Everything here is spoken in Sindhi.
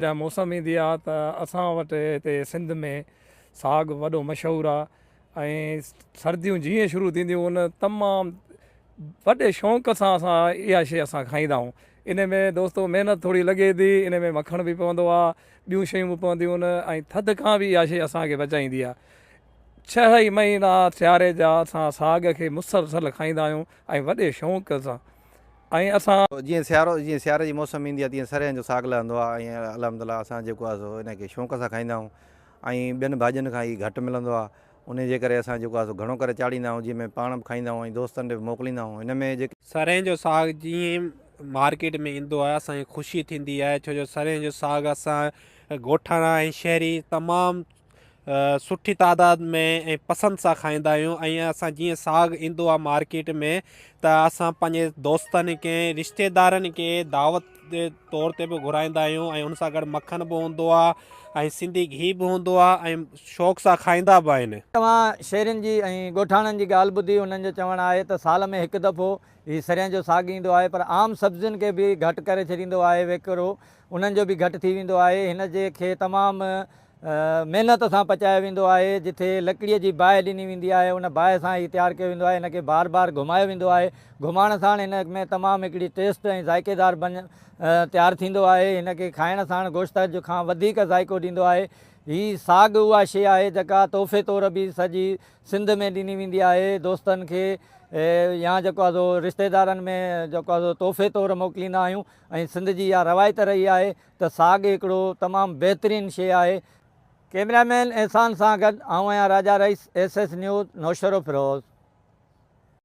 جڏهن موسم ايندي آ ته اسان وٽ هتي سنڌ ۾ ساڳ وڏو مشهور آ ۽ سرديون جيئن شروع ٿينديون ان تمام وڏي شوق سان اسان اها شي اسان کائيندا آهيون ان ۾ دوستو محنت ٿوري لڳي ٿي ان ۾ مکڻ به پوندو آ ٻيون شيون به پونديون آهن ۽ ٿڌ کان به اها شي اسان کي بچائيندي آ ڇهه ئي مهينا سياري جا اسان ساڳ کي مسلسل کائيندا آهيون ۽ وڏي شوق سان ۽ اسان. جيئن سيارو جيئن سياري جي موسم ايندي آهي تيئن سرهين جو ساڳ لهندو آهي ۽ الحمد الله اسان جيڪو آهي سو ان کي شوق سان کائيندا آهيون ۽ ٻين ڀاڄين کان هي گهٽ ملندو آهي انهي جي ڪري اسان جيڪو آهي سو گهڻو ڪري چاڙهيندا آهيون جنهن ۾ پاڻ به کائيندا آهيون ۽ دوستن ڏي به موڪليندا آهيون هن ۾ جيڪي. سرهين جو ساڳ جيئن مارڪيٽ ۾ ايندو آهي اسان کي خوشي ٿيندي آهي ڇو جو سرهين جو ساڳ اسان ڳوٺاڻا ۽ شهري تمام سٺي تعداد ۾ ۽ پسند سان کائيندا آهيون ۽ اسان جيئن ساڳ ايندو آهي مارڪيٽ ۾ ته اسان پنهنجي دوستن کي رشتيدارن کي دعوت جي طور تي به گهرائيندا آهيون ۽ ان سان گڏ مکن به هوندو آهي ۽ سنڌي گهي به هوندو آهي ۽ شوق سان کائيندا به آهن. توهان شهرين جي ۽ ڳوٺاڻن جي ڳالهه ٻڌي انهن جو چوڻ آهي ته سال ۾ هڪ دفعو هي سريان جو ساڳ ايندو آهي پر عام سبزين کي به گهٽ ڪري ڇڏيندو آهي ويڪرو انهن جو به گهٽ ٿي ويندو آهي هن جي کي تمام محنت سان پچايو ويندو آهي، جتي لڪڙيء جي باهه ڏني ويندي آهي، ان باهه سان هي تيار ڪيو ويندو آهي، هن کي بار بار گهمايو ويندو آهي، گهمائڻ ساڻ هن ۾ تمام هڪڙي ٽيسٽ ۽ ذائقيدار بن تيار ٿيندو آهي، هن کي کائڻ ساڻ گوشت کان وڌيڪ ذائقو ڏيندو آهي، هي ساڳ اها شيء آهي جيڪا تحفي طور به سڄي سنڌ ۾ ڏني ويندي آهي، دوستن کي يا جيڪو آهي سو رشتيدارن ۾ جيڪو آهي سو تحفي طور موڪليندا آهيون ۽ سنڌ جي اها روايت رهي آهي ته ساڳ هڪڙو تمام بهترين شيء آهي. ڪئميرا مين احسان سان گڏ آئون آهيان Raja Rais, S S news, Naushahro Feroze.